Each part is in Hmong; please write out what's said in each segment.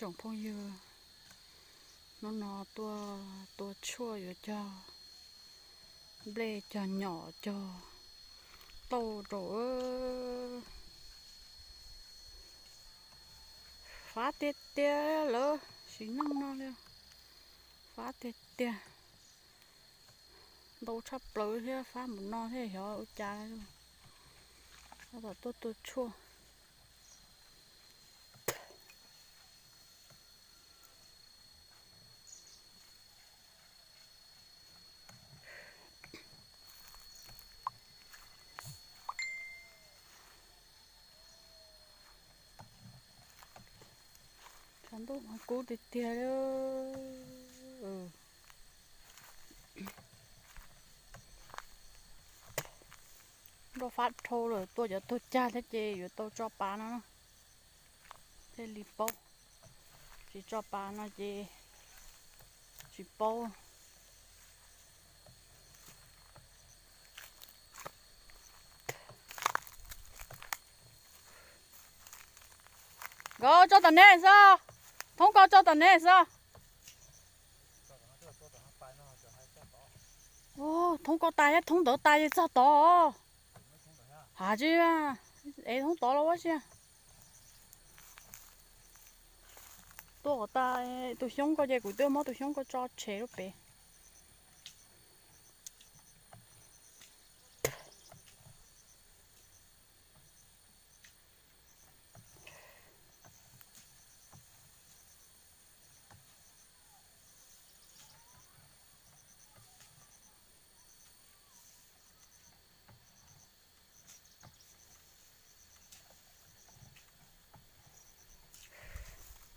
Tsoom phooj ywg, hnub no tuaj tua tshuaj yuav cog nplej cog nyom cog tauj rau. Fab tiag tiag lawm, sim neej no li fab tiag tiag. Ntau tshaj plaws thiab, fab npaum no thiab xyov ua cas. Tab tom tuaj tua tshuaj. Tshav ntuj mas kub tiag tiag li. Nroj fab dhau lawm, tua cov tuag cag thiab ces yuav tau tso pas no thiaj li paub. Tsis tso pas no ces tsis paub. Nkawd tso tom ne xwb. Thoob ko tso tom ne xwb. Thoob ko tas thiab, thoob ntawd tas ces txog tod. Hav tsis, es thoob tod los ua si. Tua kom tas tus xyoob ko ces kuv twb muab tus xyoob ko tso tshem lub pem.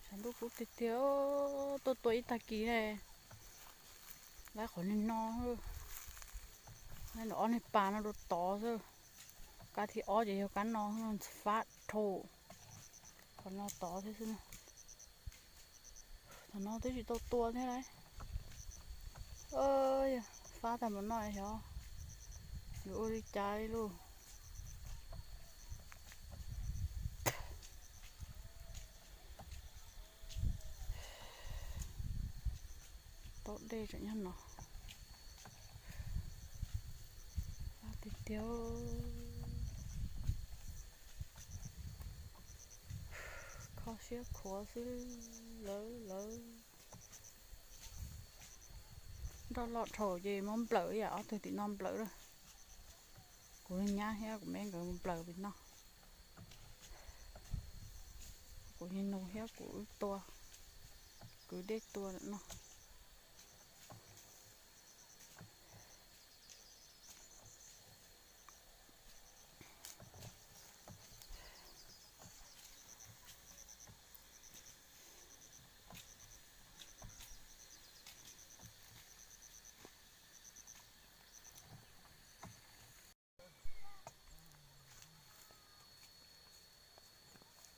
Tshav ntuj kub tiag tiag, tuaj tua ib tag kis ne, lawv qhov niag no, ob niag pas no rau tod xwb. Kab thib ob ces yog kab no, fab dhau qhov no tod thiab xwb. Thaum no twb tsis tau tua thiab lauj. Fab tag npaum no xyov yuav ua li cas li lauj. Tau dej tseem nyob no. Fab tiag tiag. Kho siab khuav xwb lawv lawv. Nroj loj dhau ces muab nplawm ib yam ob tug tim no nplawm lawm. Kuv nyab thiab kuv me nkawd mus nplawm tim no. Kuv niag nus thiab kuv wb tua, kwv dej tua lawm no.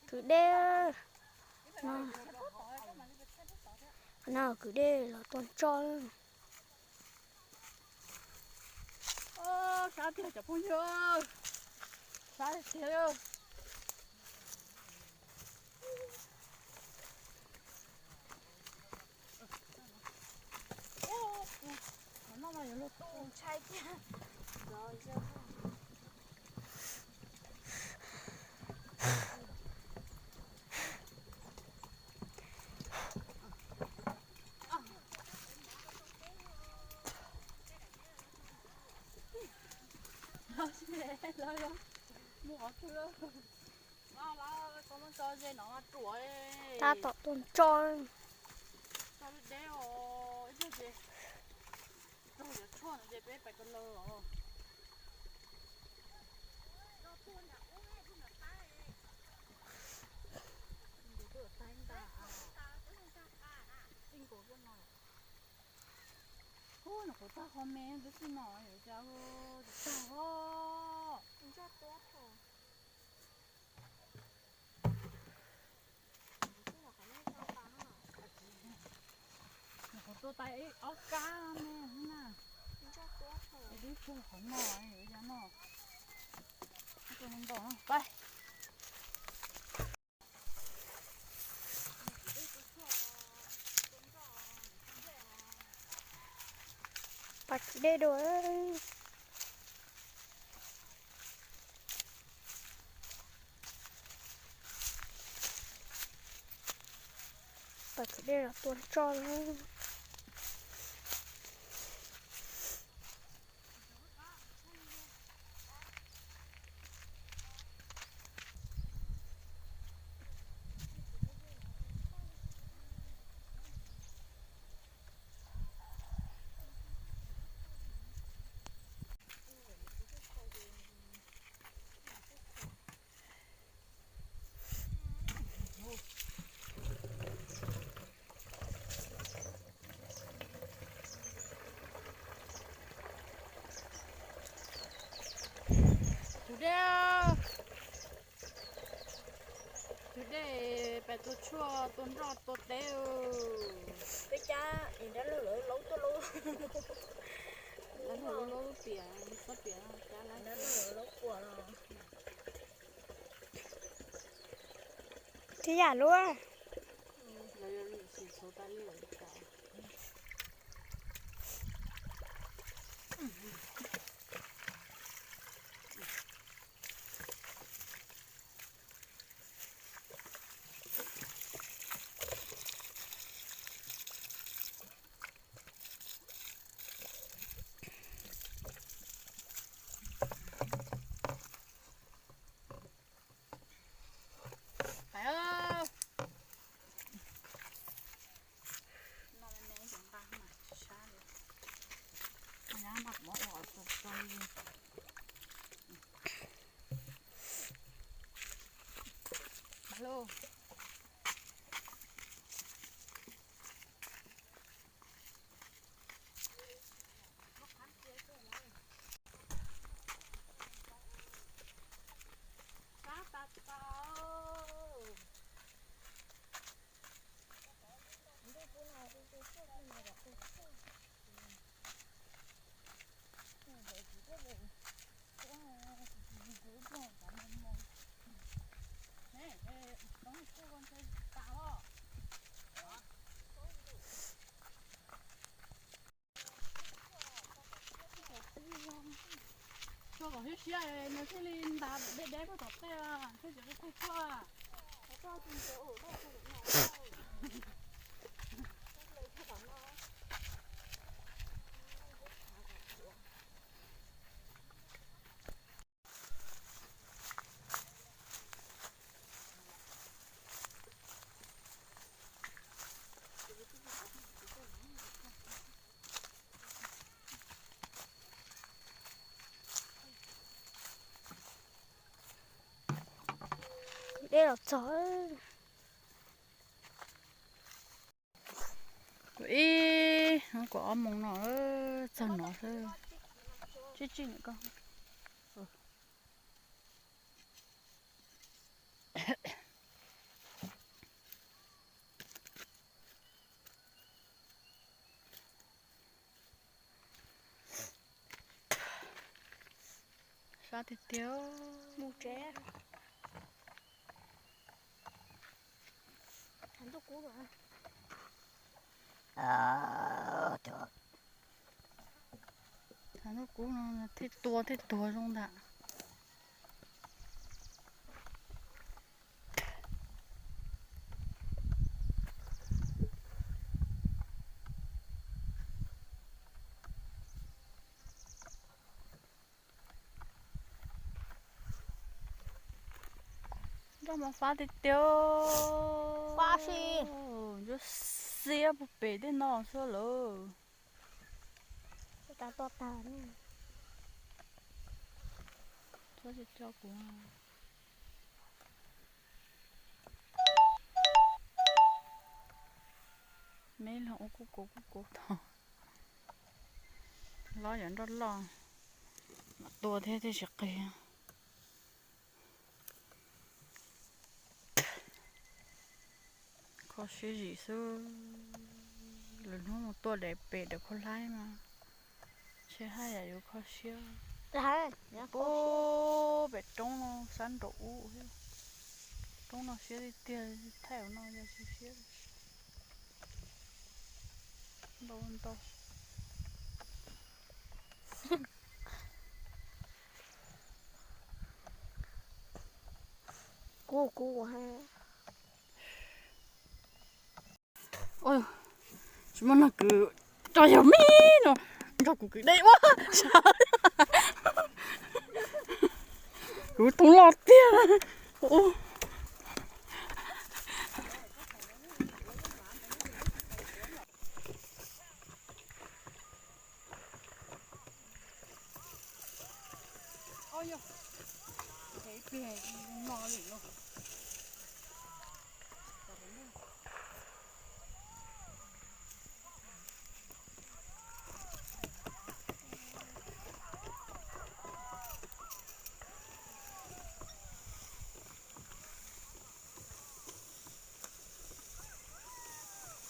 Kwv dej, no kwv dej los tua ntsoj. Sab tiag cov phooj ywg, sab tiag. Tab tom tuaj ntsoj. Ub, nyuam qhuav tag qhov me twb txij no yuav cas tag os. Nyuam qhuav tua tas ib ob kab me xwb na. Twb tsuag qhov no yuav cas no. Tua ntaus no pab. Txiv dej dua. Pab txiv dej los tua tsoj na. Tus dej, tus dej, pem tua tshuaj tua nroj tua teb. Peb cab es dab laug lawv laub tuaj laub. Dab laug laub piam, txhob piam, cab dab laug laub quas los. Tib yam luaj. Tso kom siab siab nws thiaj li ntas deb deb puag tom tej, thiaj tsis qi qi tshuaj. Dej los txog. Kuv ib, kuv ob moos no txog no xwb. Tsib tsib niam koj. Sab tiag tiag. Mus tsev. Thav ntuj kub no. Thav ntuj kub no thiaj tua thiaj tuag zoo ntag. Nroj mov fab tiag tiag. Fab si. Ncuab xiab puag pem tej no xwb lawm. Txhob tso kuv. Me los ua kuj kuv kuj kuv tod. Lob yov nroj loj, mam tua thiab thiaj tsis qig. Kho siab zim xwb, lwm hnub mus tuaj daim pem daim khaub hlab mas ntshe haj yam yuav kho siab. Puag pem roob no sab nraum ub, roob no siab tiag tiag, thaij ua no yog siab siab ntau ntau. Kuv kuv ha. Tsis muaj neeg kwv rau yog me no, nrog kuv kwv dej ua. Kuv tau loj tiag.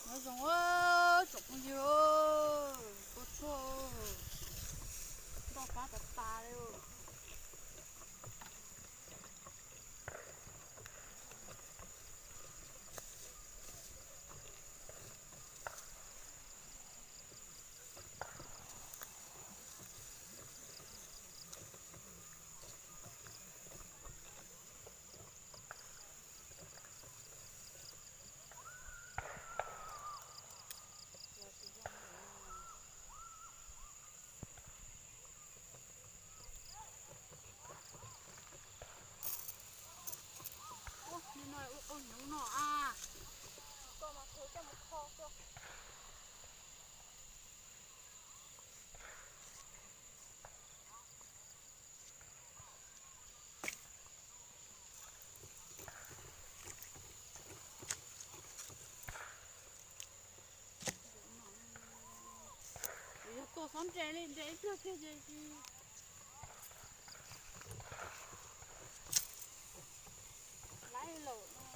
Nyob zoo tsoom phooj ywg, tua tshuaj ntoj qab tas tas li. Ub, nim no ua qau hnyuv no a. Yog tuaj xob ntses li, ntses ib pliag kiag ces tsis laib lawm no.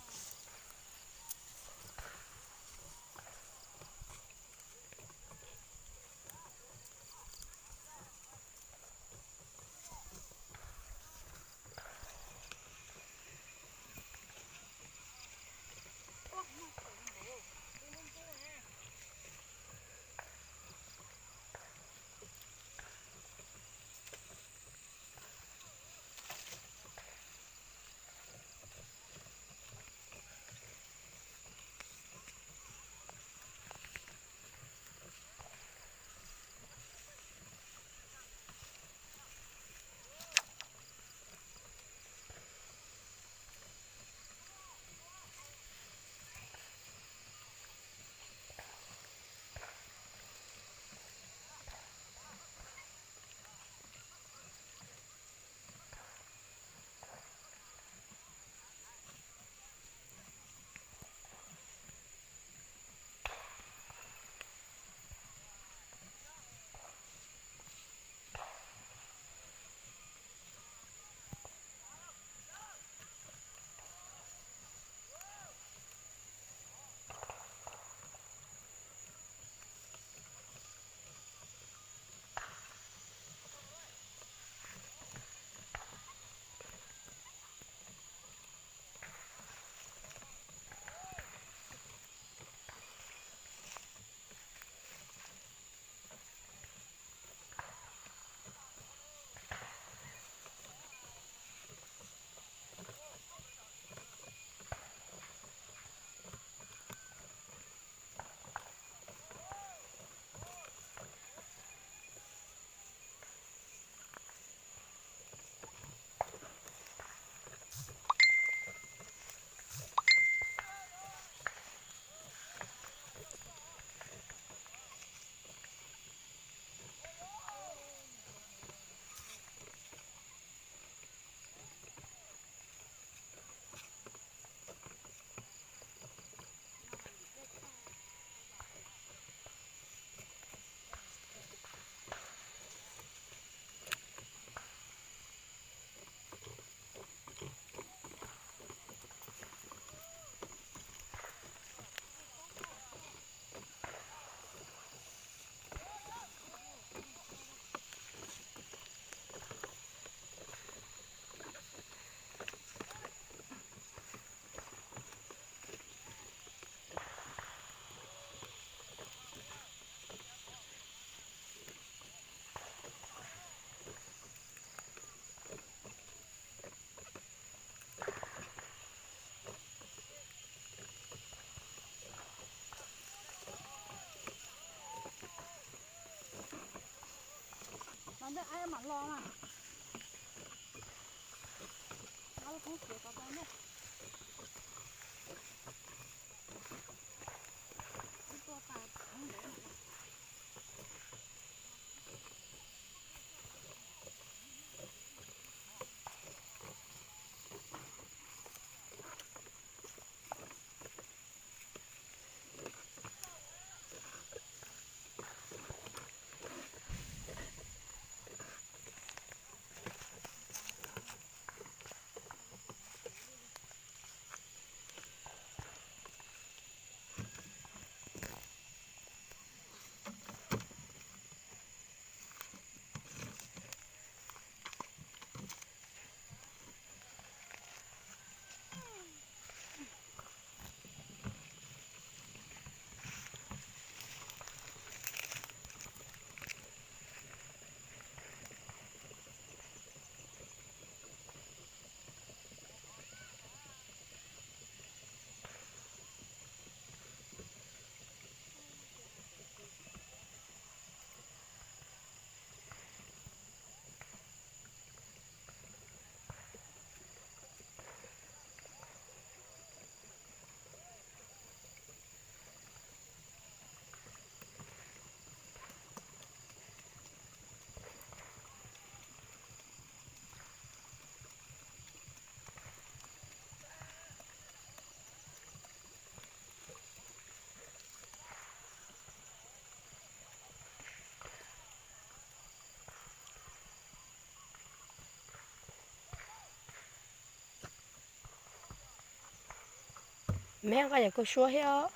Me koj yog kua suab thiab.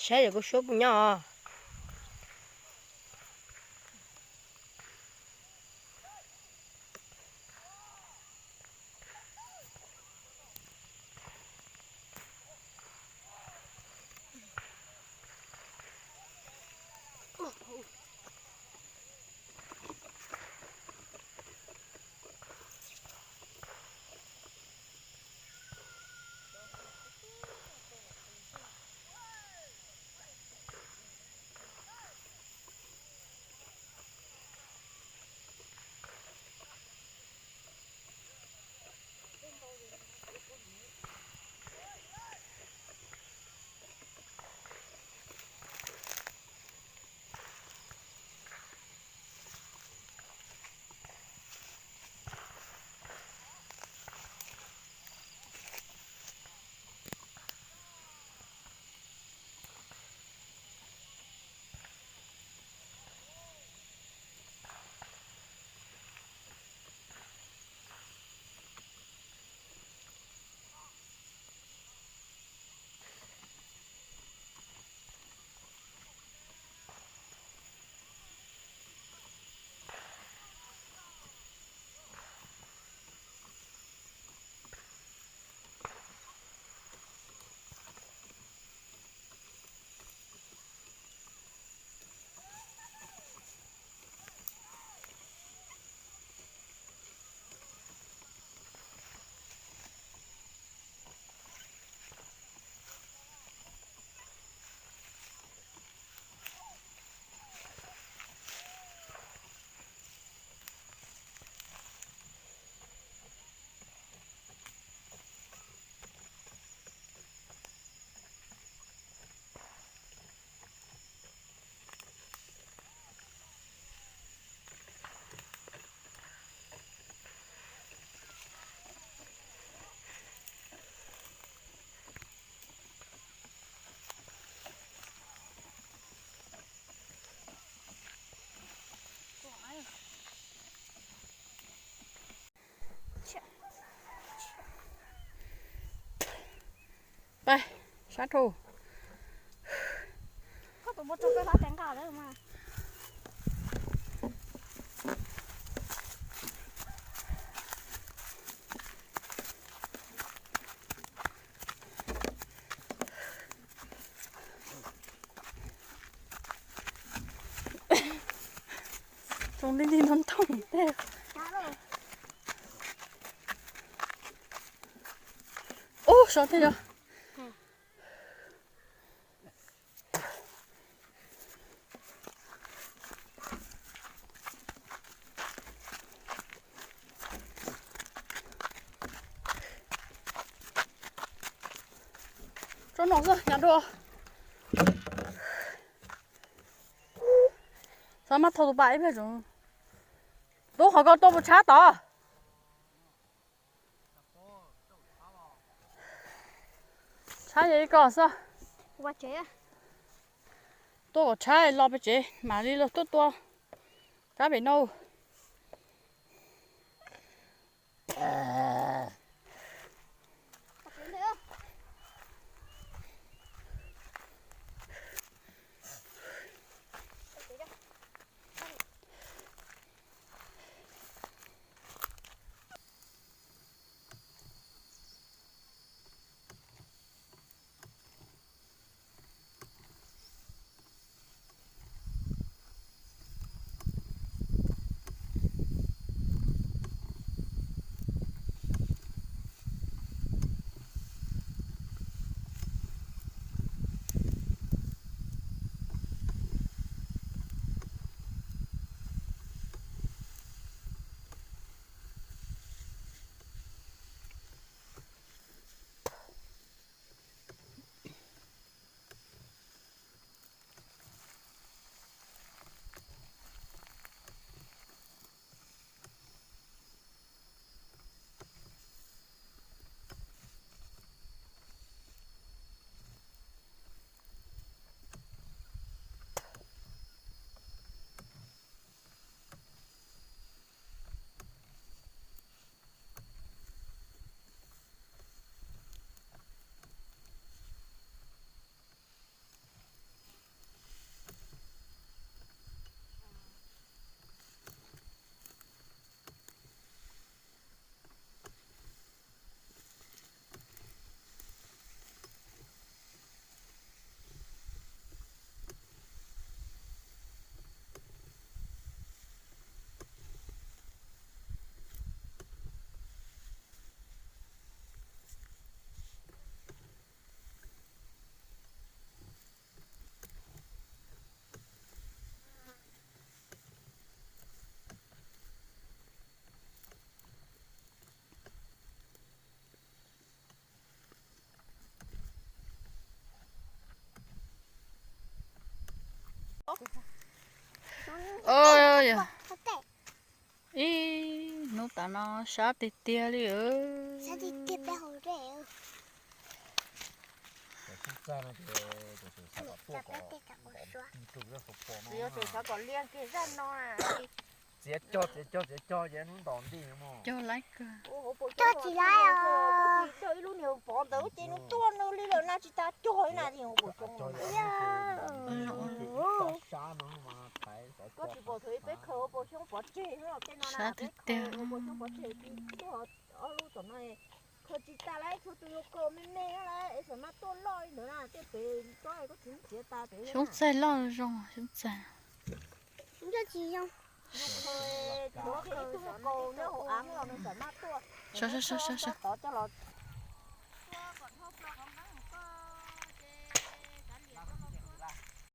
Saib yog kua suab puas nyob. Pab, sab rau. Txoov li li no ntog tej. Ub, so tej yog. No xwb, nyob dua. Xav mas thauj tus pas ib pliag tsoom. Tub, qhov ko tuaj puas tshab tod? Tshab yog ib ko xwb. Tuaj kom tshab los pem tsev mam li los tuaj tua rab pem no. Ib hnub tas no sab tiag tiag li. Txiv yuav tsum xav kom liaj kiag zaj no. Txiav cog, txiav cog, txiav cog ces hnub ntaus nti. Cog laib kawg. Cog tsis laib os. Cog ib lub niag pov ntawd ces nws tuaj nws li lawm na, tsis tas cog li na. Koj tsis pom thaum peb khaws ua pov xyoob pov tseg, tej no na, peb khaws ua pov xyoob pov tseg tuaj ob lub tom no, khaws tsis tas lawm, tshuav tus yuav kaus me me lawm, es xam maj tuaj loj li ntawd na, tej pem tsob koj tsis txiav tas pem. Xyoob txaij loj zoo, xyoob txaij. Tsis zoo. Tshuav ib tug kaus nyob hauv av los nws xam maj tuaj. Tod coj los